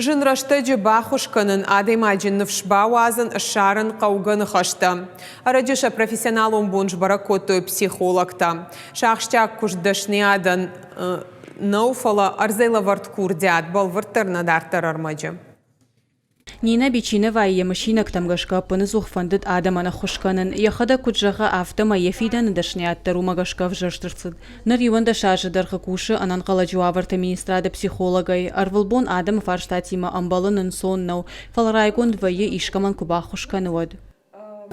Зын рӕстӕджы баххуыс кӕнын, адӕймаджы ныфс бауадзын, ссарын хъӕугӕ ныхӕстӕ. Ӕрӕджы сӕ профессионалон бон сбӕрӕг кодтой психологтӕ. Сӕ ахсджиаг куыст дӕсныйадӕн нӕу, фӕлӕ ӕрдзӕй лӕвӕрд курдиат. Бӕлвырддӕр нӕ дарддӕр ӕрмӕджы. Нинӕ Бичиновайы йӕ мысинӕгтӕм гӕсгӕ ӕппыныдзух фӕндыд адӕмӕн ӕххуыс кӕнын. Йӕхӕдӕг куыд зӕгъы, афтӕмӕй йӕ фидӕны дӕсныйад дӕр уымӕ гӕсгӕ ӕвзӕрст ӕрцыд. Ныр 11 азы дӕргъы кусы ӕнӕнхъӕлӕджы уавӕрты министрады психологӕй. Ӕрвылбон адӕмы фарстатимӕ ӕмбӕлын ӕнцон нӕу, фӕлӕ райгонд вӕййы, искӕмӕн куы баххуыс кӕны, уӕд.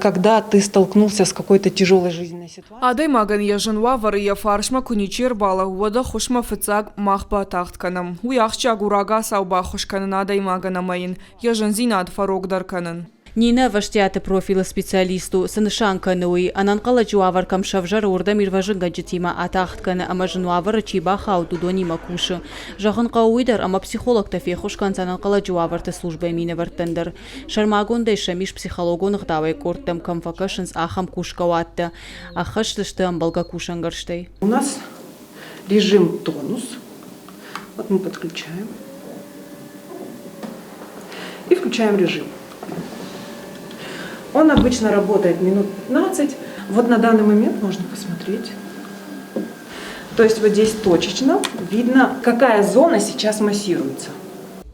Когда ты столкнулся с какой-то тяжелой жизненной ситуацией. Адӕймагӕн йӕ зын уавӕры йӕ фарсмӕ куы ничи ӕрбалӕууы, уӕд ӕххуысмӕ фыццаг мах батагъд кӕнӕм. Уый ахсджиаг у рагацау баххуыс кӕнын адӕймагӕн ӕмӕ йын йӕ зындзинад фӕрогдӕр кӕнын. Нинӕ ӕвӕстиаты профилы специалист у. Цы нысан кӕны уый? Ӕнӕнхъӕлӕджы уавӕр кӕм сӕвзӕры, уырдӕм ирвӕзынгӕнджытимӕ атагъд кӕны ӕмӕ зын уавӕры чи бахауд, уыдонимӕ кусы. Зӕгъын хъӕуы уый дӕр, ӕмӕ психологтӕ феххуыс кӕнынц ӕнӕнхъӕлӕджы уавӕрты службӕйы минӕвӕрттӕн дӕр. Сӕрмагондӕй сӕм ис психологон ӕгъдауӕй къордтӕм кӕм фӕкӕсынц, ахӕм кусгӕ уаттӕ. Ӕххӕст сты ӕмбӕлгӕ кусӕнгӕрзтӕй. У нас режим тонус. Вот мы подключаем. И включаем режим. Он обычно работает минут 15. Вот на данный момент можно посмотреть. То есть вот здесь точечно видно, какая зона сейчас массируется.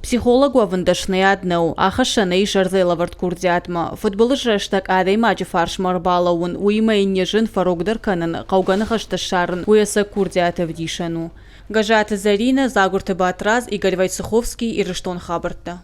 Психолог уӕвын дӕсныйад нӕу, ахӕссӕн ӕй ис ӕрдзӕй лӕвӕрд курдиатмӕ. Фыдбылыз рӕстӕг адӕймаджы фарсмӕ ӕрбалӕууын, уыимӕ йын йӕ зын фӕрогдӕр кӕнын, хъӕугӕ ныхӕстӕ ссарын, уый ӕцӕг курдиаты ӕвдисӕн у. Гӕззаты Зӕринӕ, Дзагуырты Батрадз, Игорь Войцеховский, Ирыстон хабӕрттӕ.